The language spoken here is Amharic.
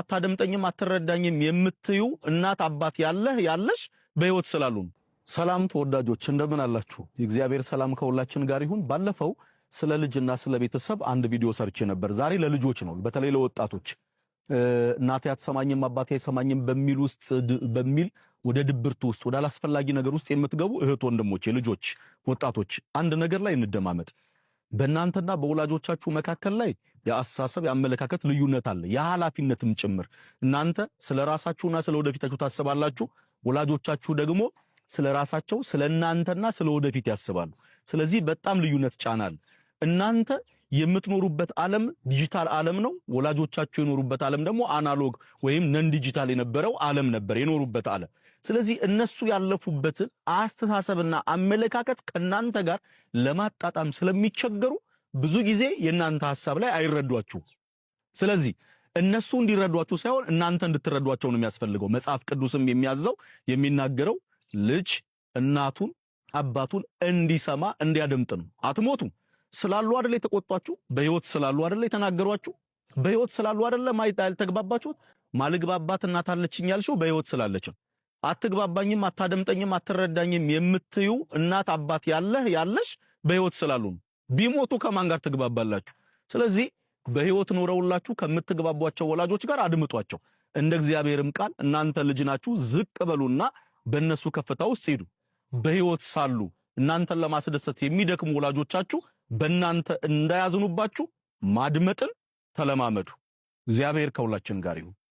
አታደምጠኝም፣ አትረዳኝም የምትዩ እናት አባት ያለህ ያለሽ በህይወት ስላሉ ነው። ሰላም ተወዳጆች እንደምን አላችሁ? የእግዚአብሔር ሰላም ከሁላችን ጋር ይሁን። ባለፈው ስለ ልጅና ስለ ቤተሰብ አንድ ቪዲዮ ሰርቼ ነበር። ዛሬ ለልጆች ነው፣ በተለይ ለወጣቶች እናቴ አትሰማኝም አባቴ አይሰማኝም በሚል ውስጥ በሚል ወደ ድብርት ውስጥ ወደ አላስፈላጊ ነገር ውስጥ የምትገቡ እህት ወንድሞቼ፣ ልጆች፣ ወጣቶች አንድ ነገር ላይ እንደማመጥ። በእናንተና በወላጆቻችሁ መካከል ላይ የአስተሳሰብ የአመለካከት ልዩነት አለ፣ የኃላፊነትም ጭምር። እናንተ ስለ ራሳችሁና ስለ ወደፊታችሁ ታስባላችሁ፣ ወላጆቻችሁ ደግሞ ስለ ራሳቸው ስለ እናንተና ስለ ወደፊት ያስባሉ። ስለዚህ በጣም ልዩነት ጫና አለ። እናንተ የምትኖሩበት ዓለም ዲጂታል ዓለም ነው። ወላጆቻችሁ የኖሩበት ዓለም ደግሞ analog ወይም non digital የነበረው ዓለም ነበር የኖሩበት ዓለም። ስለዚህ እነሱ ያለፉበትን አስተሳሰብና አመለካከት ከእናንተ ጋር ለማጣጣም ስለሚቸገሩ ብዙ ጊዜ የእናንተ ሐሳብ ላይ አይረዷችሁ። ስለዚህ እነሱ እንዲረዷችሁ ሳይሆን እናንተ እንድትረዷቸው ነው የሚያስፈልገው። መጽሐፍ ቅዱስም የሚያዘው የሚናገረው ልጅ እናቱን አባቱን እንዲሰማ እንዲያደምጥ ነው። አትሞቱም ስላሉ አይደል የተቆጧችሁ? በህይወት ስላሉ አይደል የተናገሯችሁ? በህይወት ስላሉ አይደል ያልተግባባችሁት? ማልግባባት እናት አለችኝ ያልሽው በህይወት ስላለች። አትግባባኝም፣ አታደምጠኝም፣ አትረዳኝም የምትዩ እናት አባት ያለህ ያለሽ በህይወት ስላሉ ነው። ቢሞቱ ከማን ጋር ትግባባላችሁ? ስለዚህ በህይወት ኖረውላችሁ ከምትግባቧቸው ወላጆች ጋር አድምጧቸው። እንደ እግዚአብሔርም ቃል እናንተ ልጅ ናችሁ፣ ዝቅ በሉና በእነሱ ከፍታ ውስጥ ሂዱ። በህይወት ሳሉ እናንተን ለማስደሰት የሚደክሙ ወላጆቻችሁ በእናንተ እንዳያዝኑባችሁ ማድመጥን ተለማመዱ። እግዚአብሔር ከሁላችን ጋር ይሁን።